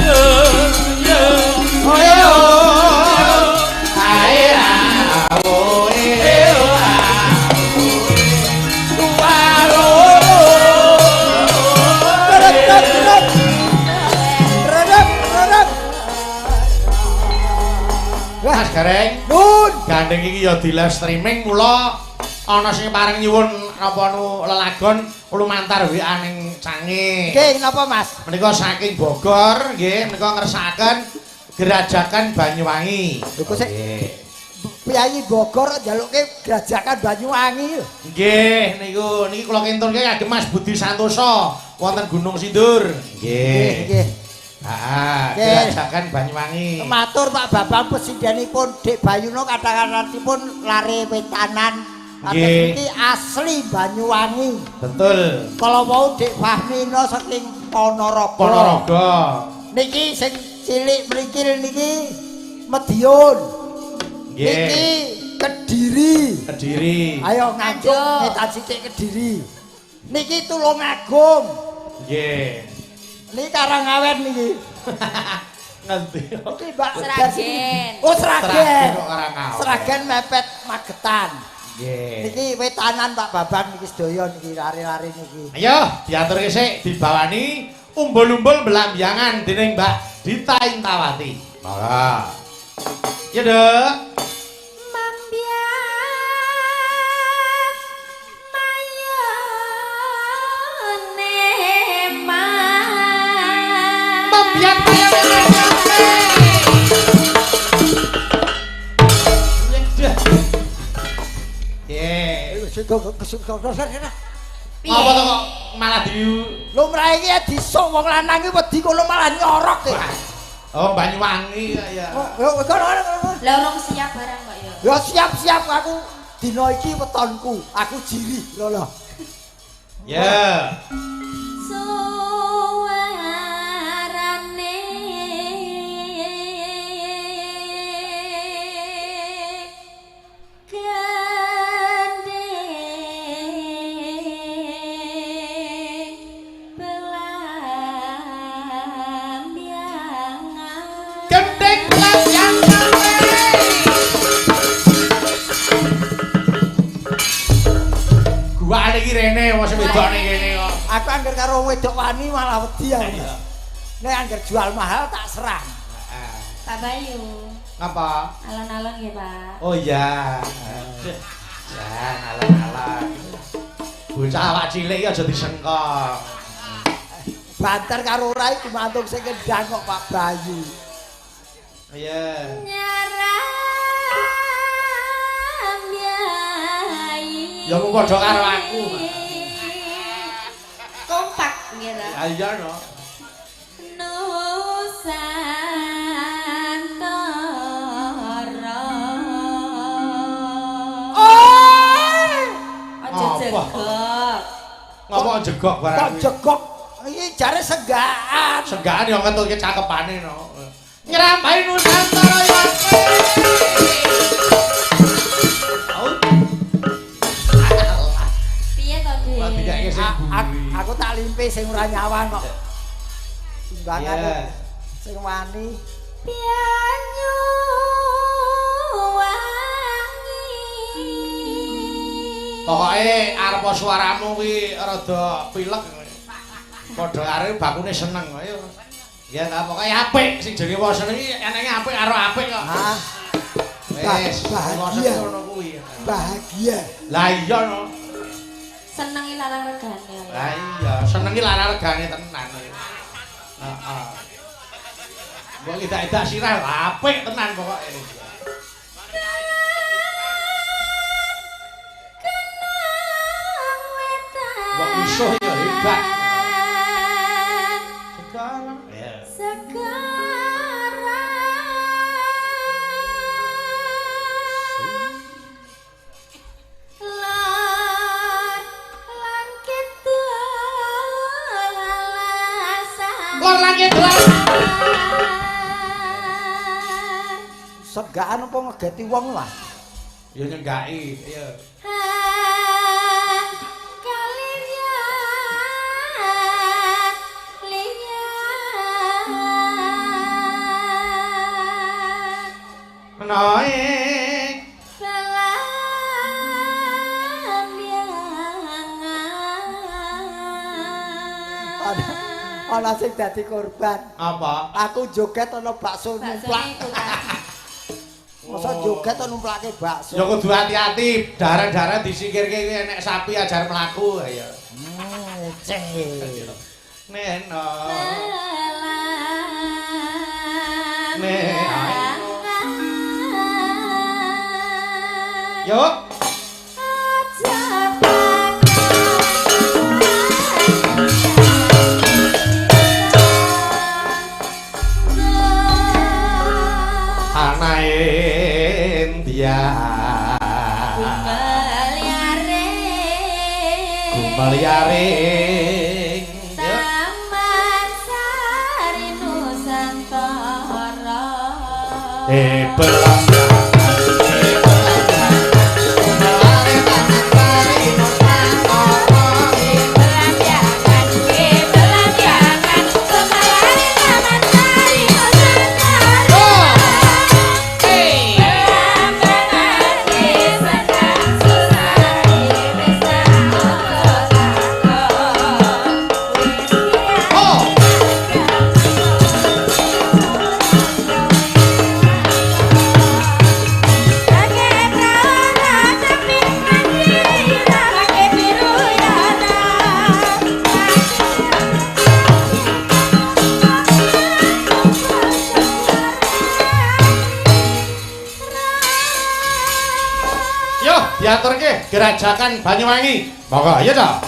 Yo yo. Ayo. Ae awo e o a. Redep, redep. Mas Gareng, Nun. gandeng iki ya di live streaming mula ana sing pareng nyuwun napa nu lelagon lumantar WA ning Cange. Nggih, napa Mas? Menika saking Bogor nggih, menika ngersakaken Grajagan Banyuwangi. Lho kok sik Nggih. Piyayi Bogor njaluke Grajagan Banyuwangi. Nggih, niku niki kula kintunke kagem Mas Budi Santoso wonten Gunung Sindur. Nggih, nggih. Heeh, Nggih. Grajagan Banyuwangi. Matur Pak Babang presidenipun Dik Bayuno katakanipun lare wetanan. Kados Nggih. niki asli Banyuwangi. Betul. Kala wau Dik Fahmino saking Ponorogo. Ponorogo. Niki sing cilik mriki niki Mediun. Nggih. Niki Kediri. Kediri. Ayo nganjuk ngetan sithik Kediri. Niki Tulungagung. Nggih. Niki Karangawen niki. Ngendi? Niki Mbak Sragen. Oh Sragen. Sragen kok Karangawen. Sragen mepet Magetan. Nggih. Niki wetanan Pak Babang niki sedaya niki lari-lari niki. Ayo diaturke sik dibawani umbul-umbul belambiangan dening Mbak Dita Intawati. Monggo. Ya, Dek. Mambiat mayone mas. Mambiat mayone. Apa to kok malah di Lumrah iki disuk wong lanang iki wedi kono malah nyorok e. Oh, Banyuwangi ya. Oh, kono kono. Lah urung siap barang kok ya. Ya siap-siap aku dina iki wetonku, aku jirih lho lho. Ya. Suarane gending belambiangan. Gending belambiangan. Gua iki rene wong sing wedok ning kene kok. Aku angger karo wedok wani malah wedi aku. Nek angger jual mahal tak serang. Pak Bayu. Apa? Alon-alon nggih, Pak. Oh iya. Jan alon-alon. Bocah awak cilik iki aja disengkong. Banter karo ora iku mantung sing kendang kok Pak Bayu. Iya. Nyaram yai. Ya mung padha karo aku. Kompak nggih ta. Ya iya no. Nusantara. Aja Apa? jegok. Ngopo jegok barang? Kok jegok? Iki jare senggaan. Senggaan ya ngetutke cakepane no. Nyerampahi Nusantara ya. Piye to, Dik? Aku tak limpe sing ora nyawang kok. Timbangane sing wani. Banyu wangi. Pokoke arep suaramu kuwi rada pilek. Padha karo bakune seneng ayo. Ya ta pokoke apik sing jenenge wong seneng iki enenge apik karo apik kok. Hah. Wis, bahagia. Ngono kuwi. Bahagia. Lah iya no. Seneng iki larang regane. Lah iya, seneng iki larang regane tenan. Heeh. Mbok idak-idak sirah apik tenan pokoke. Mbok iso ya hebat. Sekarang ya. Sekarang lor lan kidul alasan. Lor lan kidul. Segakan apa ngegeti wong lah? Ya nyenggaki, iya. Naik ana sing dadi korban. Apa? Aku joget ana bakso numplak. Masa joget ana numplake bakso. Ya kudu hati-hati, darah-darah disingkirke kuwi enek sapi ajar mlaku ya. Ceh. Neno. Ne. Yuk. Gumelyaring Taman Sari Nusantara. Diaturke Gerajakan Banyuwangi. Monggo ayo ta.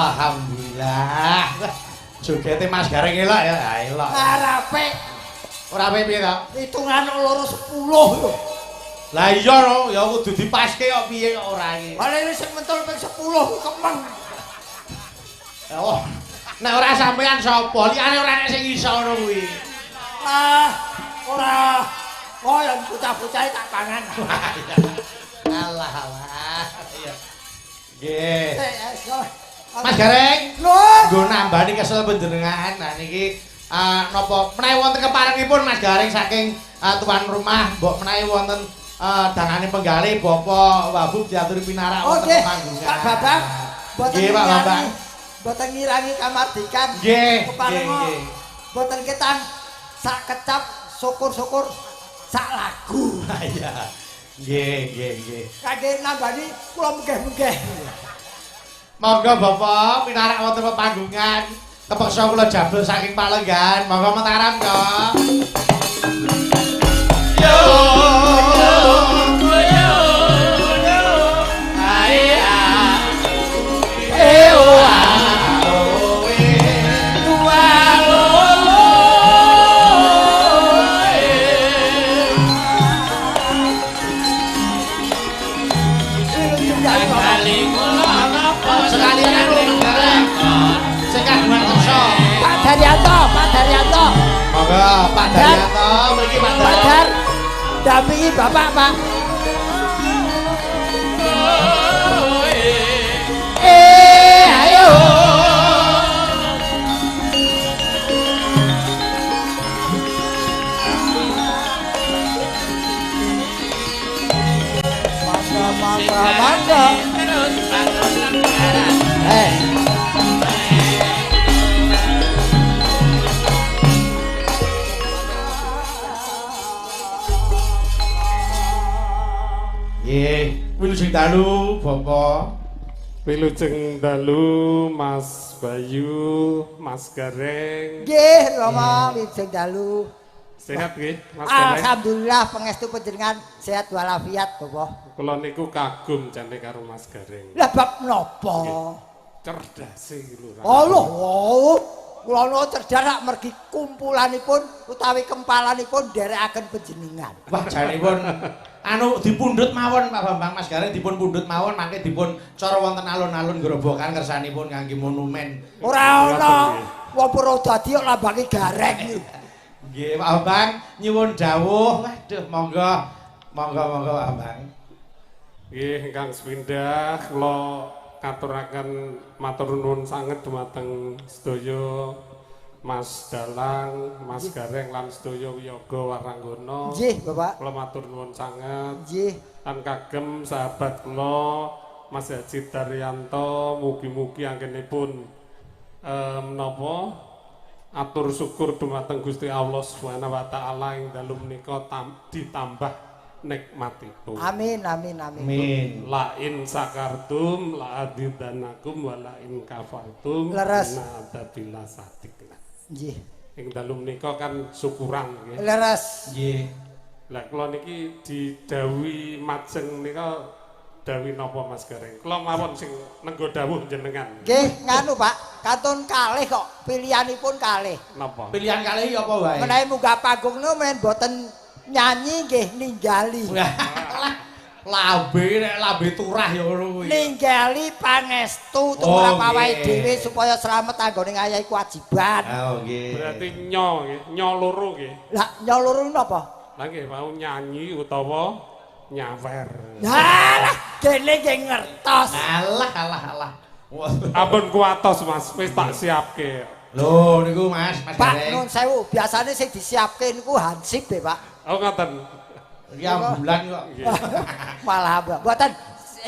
Alhamdulillah. Jogete Mas Gareng elok ya. Ha elok. Ora apik. Ora apik piye to? Hitungan 2-10 lho. Lah iya no, ya kudu dipaske kok piye kok ora iki. Paling sing mentul ping 10 kemeng. Oh. Nek ora sampean sapa? Liyane ora nek sing iso ngono kuwi. Ah, ora. Oh, yang bocah-bocah tak pangan. Alah alah. Iya. Nggih. Mas Gareng, nggo nambani kesel panjenengan. Nah niki napa menawi wonten keparengipun Mas Gareng saking tuan rumah mbok menawi wonten dangane penggalih Bapak Wabub diaturi pinarak wonten panggungan. Pak Babang, mboten nggih Pak Babang. Mboten ngirangi kamardikan. Nggih, nggih. Mboten ketang sak kecap syukur-syukur sak lagu. Iya. Nggih, nggih, nggih. Kangge nambani kula menggeh-menggeh. Monggo Bapak pinarak wonten pepanggungan. Kepeksa kula jabel saking palenggan. Monggo Mataram kok. Yo yo yo ae a e o a o e dua lo e. Sekalian sing kagungan kersa. Pak Daryanto, Pak Daryanto. Monggo Pak Daryanto, mriki Pak Dar. Pak Dar, dampingi Bapak, Pak. Eh, ayo. Mangga, mangga, mangga. Nggih, wilujeng dalu Bapak. Wilujeng dalu Mas Bayu, Mas Gareng. Nggih, Rama, wilujeng dalu. Sehat nggih, Mas Gareng? Alhamdulillah pangestu panjenengan sehat walafiat, Bapak. Kula niku kagum jane karo Mas Gareng. Lah bab napa? Cerdase iki lho. Allah, kula nu cerdas rak mergi kumpulanipun utawi kempalanipun nderekaken panjenengan. Wah, janipun anu dipundhut mawon Pak Bambang, Mas Gareng dipun pundhut mawon mangke dipun cara wonten alun-alun Grobogan kersanipun kangge monumen. Ora ana wong Purwodadi kok lambange Gareng. Nggih Pak Bambang nyuwun dawuh. Waduh monggo. Monggo monggo Pak Bambang. Nggih ingkang sepindah kula katuraken matur nuwun sanget dumateng sedaya Mas Dalang, Mas Gareng lan sedaya wiyaga waranggana. Nggih, Bapak. Kula matur nuwun sanget. Nggih. Lan kagem sahabat kula Mas Haji Daryanto mugi-mugi anggenipun menapa atur syukur dumateng Gusti Allah Subhanahu wa taala ing dalu menika ditambah nikmatipun. Amin amin amin. Amin. La in sakartum la adidanakum wa la in kafartum leres. Inna adabila sadik. Nggih. Ing dalu menika kan syukuran nggih. Leres. Nggih. Lah kula niki didhawuhi majeng nika dawuh napa Mas Gareng? Kula mawon sing nenggo dawuh jenengan. Nggih, nganu Pak, kantun kalih kok pilihanipun kalih. Napa? Pilihan kalih apa wae? Menawi munggah panggung niku men mboten nyanyi nggih ninggali. Lambe nek lambe turah ya ngono kuwi. Ninggali pangestu tumrap awake dhewe supaya slamet anggone ngayahi kewajiban. Oh nggih. Berarti nyo nggih, nyo loro nggih. Lah nyo loro napa? Lah nggih mau nyanyi utawa nyawer. Lah kene nggih ngertos. Alah alah alah. Ampun kuwatos Mas, wis tak siapke. Lho niku Mas, Mas Pak nun sewu, biasane sing disiapke niku hansip e, Pak. Oh ngoten. Iki ambulan kok. Malah mboten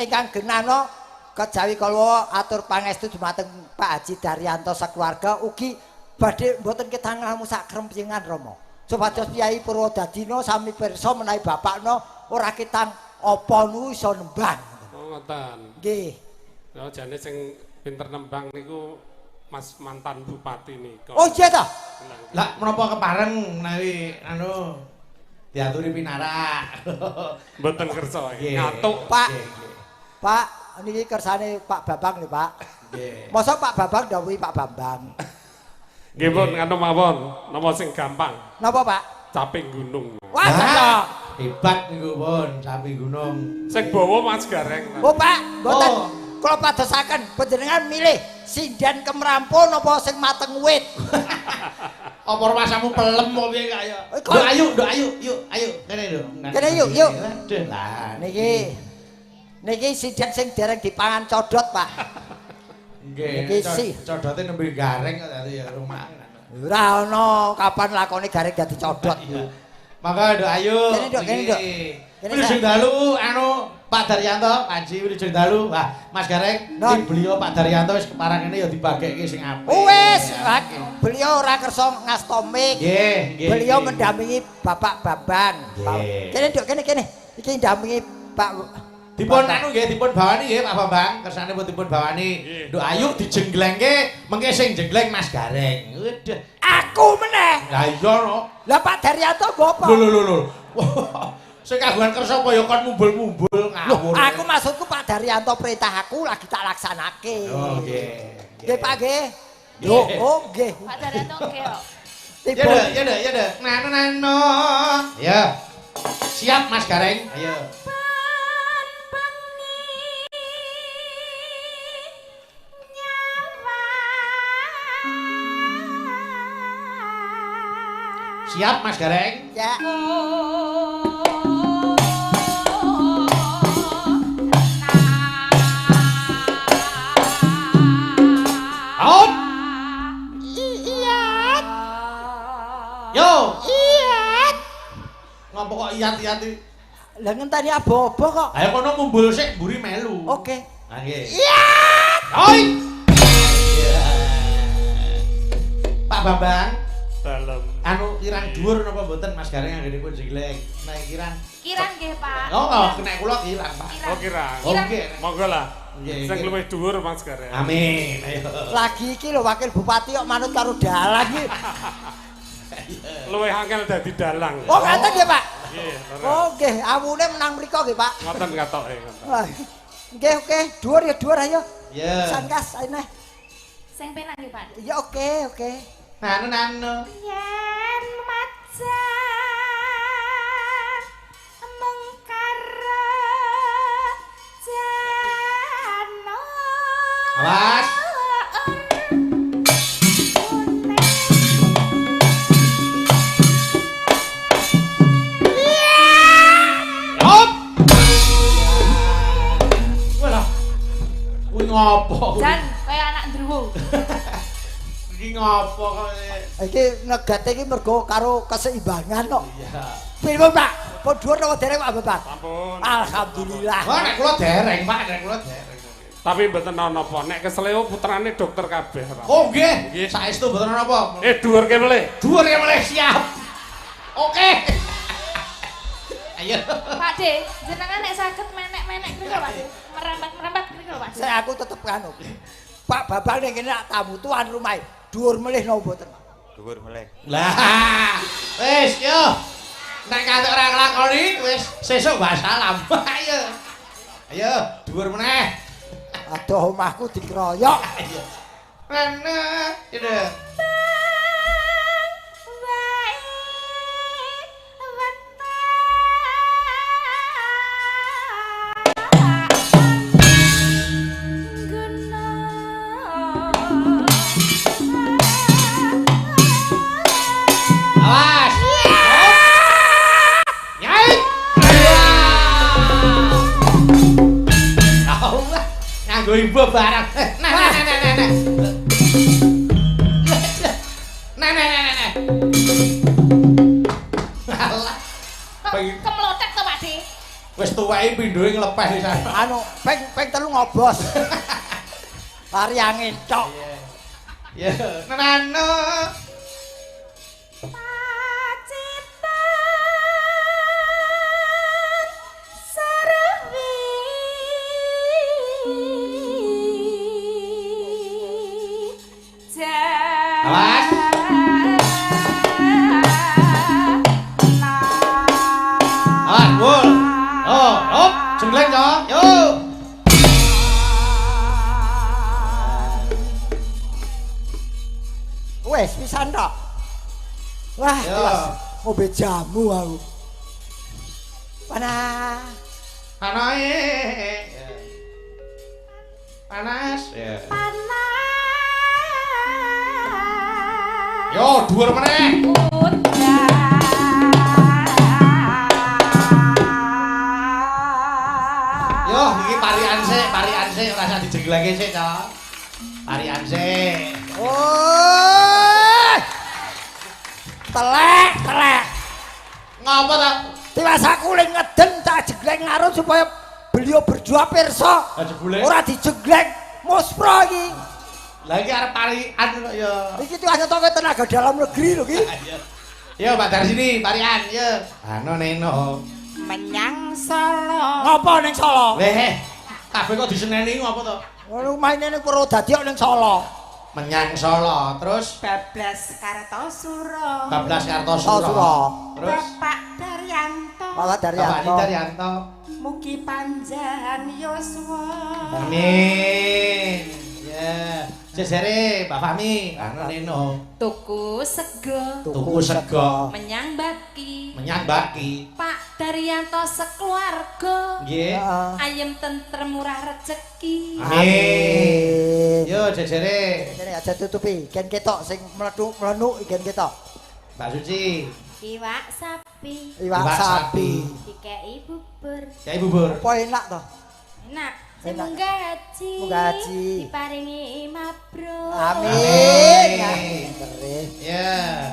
ingkang genano kejawi kala atur pangestu dumateng Pak Haji Daryanto sakeluarga ugi badhe mboten ketang ngamu sak krempyengan Rama. Supados Kyai Purwodadina sami pirsa menawi bapakno ora ketang apa nu iso nembang. Oh ngoten. Nggih. Lha jane sing pinter nembang niku Mas mantan bupati nika. Oh iya ta? Lah menapa kepareng menawi anu diaturi pinarak. Mboten kersa ngantuk. Pak. Pak, niki kersane Pak Babang lho, Pak. Nggih. Masa Pak Bambang dawuhi Pak Bambang. Nggih pun nganu mawon, napa sing gampang? Napa, Pak? Caping gunung. Wah, cocok. Hebat niku pun, sapi gunung. Sing bawa Mas Gareng. Oh, Pak, mboten. Oh. Kula padosaken panjenengan milih sinden kemrampo napa sing mateng wit. Apa rasamu pelem apa piye kaya? Kok- Nduk ayu, nduk ayu, yuk, ayo kene nduk. Kene yuk, yuk. Aduh, lah. Niki niki sinden sing dereng dipangan codot, Pak. Nggih. Niki sih. Codote nembe gareng kok dadi ya rumah. Ora ana kapan lakone gareng dadi codot. Mangga nduk ayu. Kene, Nduk, kene, Nduk. Kene, Wilujeng dalu anu Pak Daryanto, Panji wilujeng dalu. Wah, Mas Gareng, Non. iki beliau Pak Daryanto wis keparang ngene ya dibagekke sing apik. Wis, beliau ora kersa ngasta mik. Nggih, nggih. Beliau nggih. mendampingi Bapak Bambang. Nggih. Kene Nduk, kene kene. Iki ndampingi Pak Dipun anu nggih, dipun bawani nggih Pak Bambang, kersane pun dipun bawani. Nggih. Nduk ayu dijenglengke, mengke sing jengleng Mas Gareng. Waduh. Aku meneh. Lah iya no. Lah Pak Daryanto nggo apa? Lho lho lho lho. Sing kagungan kersa apa ya kon mumbul-mumbul ngawur. Loh, aku maksudku Pak Daryanto perintah aku lagi tak laksanake. Oh nggih. Nggih Pak nggih. Lho, oh nggih. Pak Daryanto nggih kok. Ya Tiba. nduk, ya nduk, ya nduk. Nano nano. Ya. Siap Mas Gareng. Ayo. Pan bengi nyawang. Siap Mas Gareng. Ya. Out. Iya. Yo. Iya. Ngopo kok iyat-iyat iki? Lah ngenteni abo-abo kok. Ayo kono mumbul sik mburi melu. Oke. Ah nggih. Iya. Oi. Iya. Pak Bambang, Dalem. anu kirang dhuwur napa mboten Mas Gareng anggenipun jengleng? Nek kirang. Kirang nggih, Pak. Oh, oh, nek kula kirang, Pak. Kirang. Oh kirang. Oh, nggih. Monggo lah. Nggih, Sing nggih. luwih dhuwur Mas Gareng. Amin. Ayo. Lagi iki lho wakil bupati kok manut karo dalang iki. Luwih angel dadi dalang. Oh, ngaten nggih, Pak. Nggih, leres. Oh, nggih, awune menang mriko nggih, Pak. Ngoten katoke ngoten. Wah. Nggih, oke. Dhuwur ya dhuwur ayo. Ya. Sangkas ayo neh. Sing penak nggih, Pak. Ya oke, oke. Nano nano. Yen macan mengkar jano. Awas. Hop. Walah. Kuwi ngopo? Jan kaya anak ndruwo. Iki ngopo kok? Iki negate iki mergo karo keseimbangan kok. Iya. Pripun, Pak? Pun dhuwur napa dereng, Pak Bapak? Sampun. Alhamdulillah. Wah, nek kula dereng, Pak, nek kula dereng. Tapi mboten napa, nek kesleo putrane dokter kabeh, Pak. Oh, nggih. Nggih. Saestu mboten napa. Dhuwur ke melih. Dhuwur ya melih siap. Oke. Ayo. Pak De, jenengan nek saged menek-menek mriku Pak De. Merambat-merambat mriku Pak De. Saya aku tetep anu. Pak Babang ning kene nak tamu tuan rumah. Dhuwur melih napa mboten? Dhuwur melih. Lah, wis yo. Nek kantuk ora nglakoni wis sesuk wassalam. Ayo. Ayo, dhuwur meneh. Aduh omahku dikeroyok. Ayo. Nana, ide. Awas. Nyai. Allah, nganggo imbo barang. Nah, nah, nah, nah, nah. Nah, nah, nah, nah, nah. Alah, Kemlotek to Pak De. wis tuweke pindhoe nglepeh pisan. Anu ping 3 ngobos. Lari angin tok. Ya, nano. Pacitan sarwi Awas. Awas, bul. Oh, hop, jengleng yo. Yo. Wes pisan tok. Wah, wes ngombe jamu aku. Panas. Panae. Panas. Panas. Yo, dhuwur meneh. Yo, iki parian sik, ora usah dijengleke sik to. Parian sik. Oh. Telek, telek. Ngopo ta? Tiwas aku le ngeden tak jegleng ngarep supaya beliau berdua pirsa. Ora dijegleng muspro iki. Lah iki arep parian kok ya. Iki tiwas ngetoke tenaga dalam negeri lho iki. Yo Pak Darsini parian yo. Ano neno. Menyang Solo. Ngopo ning Solo? Leh, kabeh kok diseneni ngopo to? Ngono maine ning Purwodadi kok ning Solo. Menyang Solo, terus Bablas Kartosuro. Bablas Kartosuro. Terus Bapak Daryanto. Bapak Daryanto. Bapak Daryanto. Mugi panjang yuswa. Amin. Ya. Jejere Mbak Fahmi, anu neno. Tuku sego. Tuku sego. Menyang Baki. Menyang Baki. Pak Daryanto sekeluarga. Nggih. Ayem tentrem murah rejeki. Amin. Yo jejere. Jejere aja tutupi, gen ketok sing mlenuk gen ketok. Mbak Suci. Iwak sapi. Iwak sapi. Dikei bubur. Dikei bubur. Apa enak to? Enak. Munggah haji. Munggah haji. Diparingi mabrur. Amin. Ya.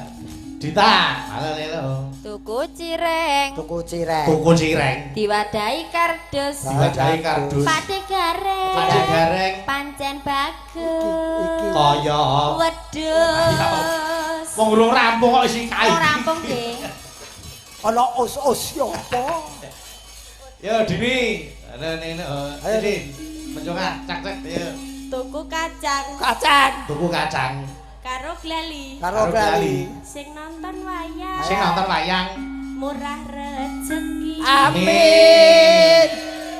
Dita, halo lelo. Tuku cireng. Tuku cireng. Tuku cireng. Diwadahi kardus. Diwadahi kardus. Pate gareng. Pate gareng. Pancen bagus. Kaya wedhus. Wong urung rampung kok isi kae. Ora rampung nggih. Ana os-os yo apa? Yo Dini. Ayo ayo Din. Mencongak cak-cak yo. Tuku kacang. Kacang. Tuku kacang. Karo glali. Karo glali. Sing nonton wayang. Sing nonton wayang. Murah rezeki. Amin.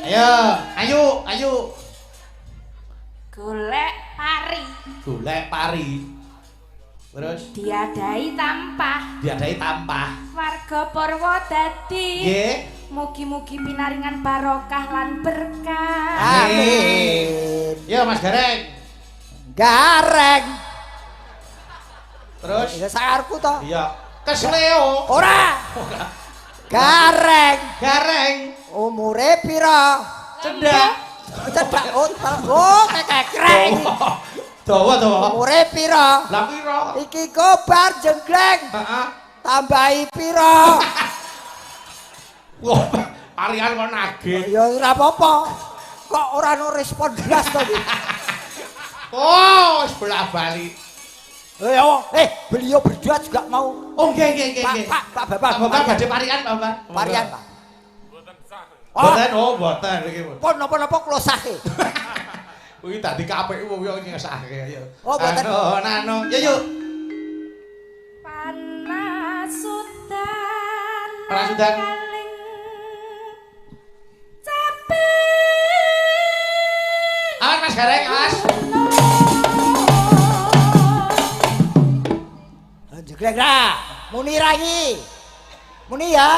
Ayo, ayo, ayo. Golek pari. Golek pari. Terus diadai tampah. Diadai tampah. Warga Purwodadi. Nggih. Mugi-mugi pinaringan barokah lan berkah. Amin. Yo Mas Gareng. Gareng. Terus ya sakarku to. Iya. Kesleo. Ora. Ora. Gareng. Gareng. Umure pira? Cendhak. Cendhak oh kekekreng. Dawa dawa. Umure pira? Lah pira? Iki kobar jenggleng. Heeh. Tambahi pira? Wah, parian kok nagih. Ya ora apa-apa. Kok ora ono respon blas to iki. Oh, sebelah Bali. Beliau berdua juga mau. Oh, nggih nggih nggih. Pak, Pak, Bapak. Bapak badhe parian, Bapak. Parian, Pak. Mboten sah. Mboten, oh mboten iki. Pun napa-napa kula sahke. Kuwi dadi KPU wong yo ngesahke ayo. Oh, mboten. Anu, nano. Yo yuk. Panasudan. Panasudan. Awas Mas Gareng, awas. Jeglek ra. Muni ra iki. Muni ya.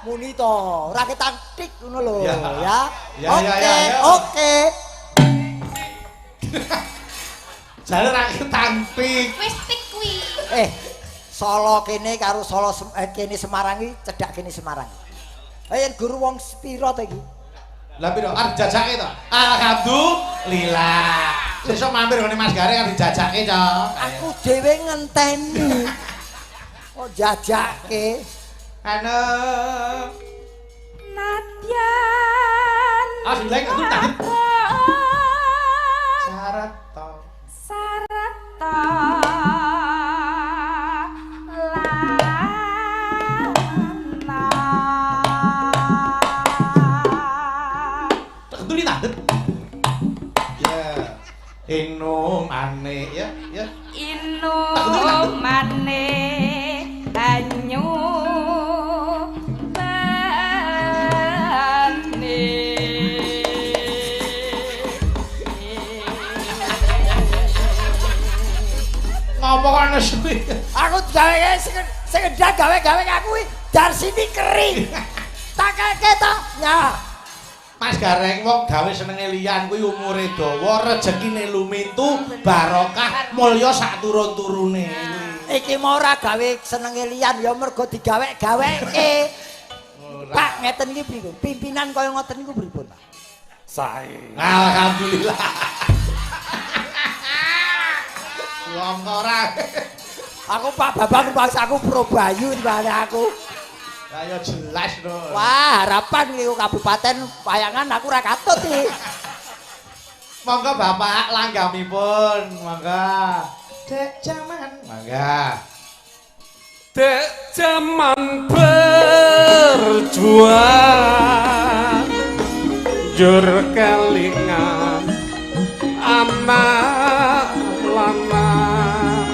Muni to, ora ketang tik ngono lho ya. Oke, oke. Jare ra ketang tik. Wis tik kuwi. Solo kene karo Solo kene Semarang iki cedhak kene Semarang. Yen guru wong pira to iki? Lah piro? Arep dijajake to? Alhamdulillah. Sesuk mampir ngene Mas Gareng arep dijajake to. Aku dhewe ngenteni. Kok jajake? Anu Nadyan. Ah, sing aku tadi. Sarata. Sarata. Inumane ya ya inumane banyu bane. Ngapa kok nesu? Aku gawe sing ngendang gawe-gawe aku kuwi Darsini kering. Tak keke to. Ya. Mas Gareng wong gawe senenge liyan kuwi umure dawa, rejekine lumintu, barokah, mulya sak turun-turune. Iki mau ora gawe senenge liyan ya mergo digawe-gaweke. Pak ngeten iki pripun? Pimpinan kaya ngoten niku pripun, Pak? Sae. Alhamdulillah. Wong ora. Aku Pak Babang pas aku pro Bayu timbangane aku. Lah ya jelas to. Wah, harapan iki kabupaten Payangan aku ora katut iki. Monggo Bapak langgamipun, monggo. Dek jaman, monggo. Dek jaman berjuang jur kelingan anak lanang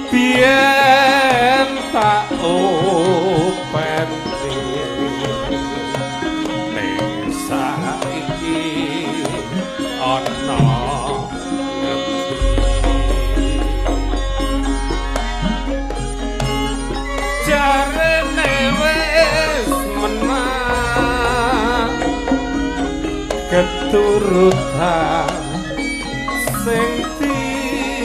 biyen tak openi ning saiki ana ngendi jarene wis menang keturutan sing digadang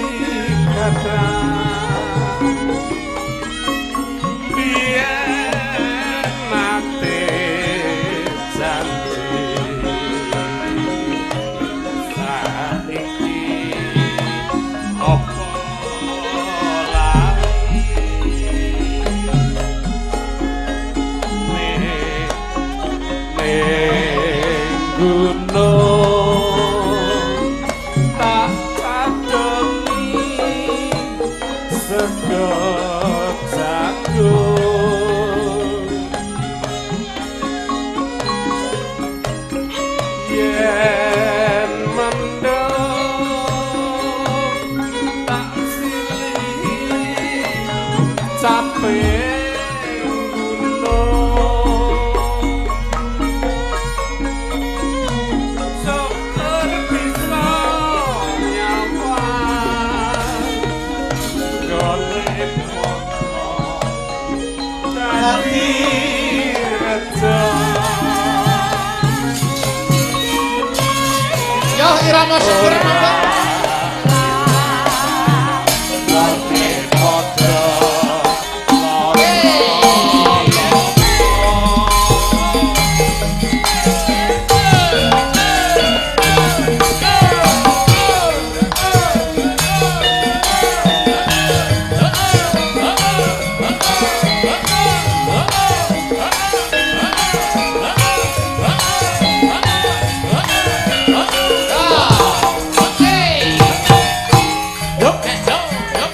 biyen nate janji saiki opo lali ning gunung tak kadoni sego jagung yen mendung tak silih capek gunung syukur bisa nyawang golek foto dadi rejo. Yo irama syukur monggo. Golek foto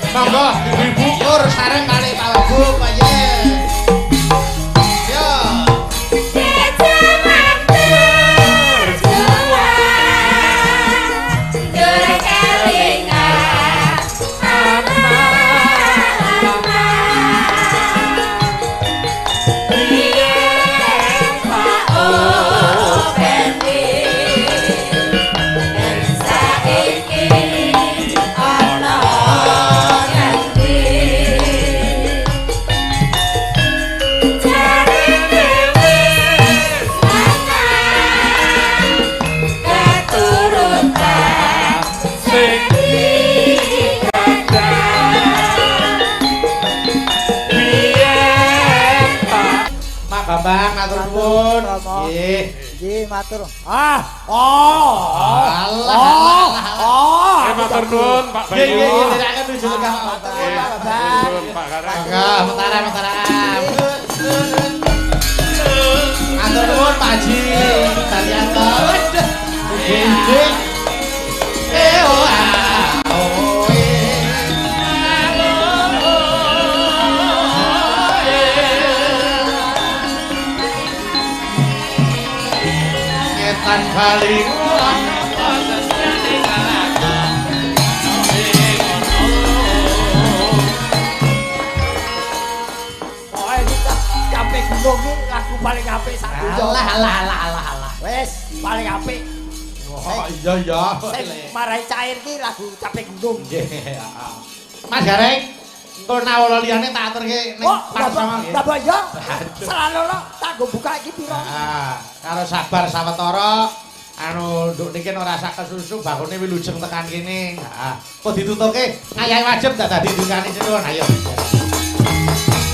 Monggo ibu-ibu sareng kalih Pak Wagub ayo. Yo. Pak Bambang matur nuwun. Nggih. Nggih, matur. Ah, oh. Alah, alah, alah. Eh matur nuwun Pak Nggih, Bayu. nggih, nggih, nderekaken nuju lenggah Pak Matur Bambang. nuwun Pak Bambang. Nuwun Pak Gareng. Monggo, metaram-metaram. Matur nuwun Pak Haji Daryanto. Waduh. Nggih, nggih. Eh, oh, ah, oh, eh. Ngetan bali kulon. Pokoke iki sampe gunung iki lagu paling apik sak donya. Alah, alah, alah, alah, alah. Wis, paling apik. Oh iya iya. Sing marai cair ki lagu Capek Gunung. Nggih, heeh. Mas Gareng, engko nawala liyane tak aturke ning Oh, pas sama nggih. lah mbok ya. Selalu lo tak nggo buka iki piro? Heeh, karo sabar sawetara anu nduk niki ora sak kesusu bakune wilujeng tekan kene. Heeh. Kok ditutuke ngayahi wajib tak dadi dukane senuwun. Ayo.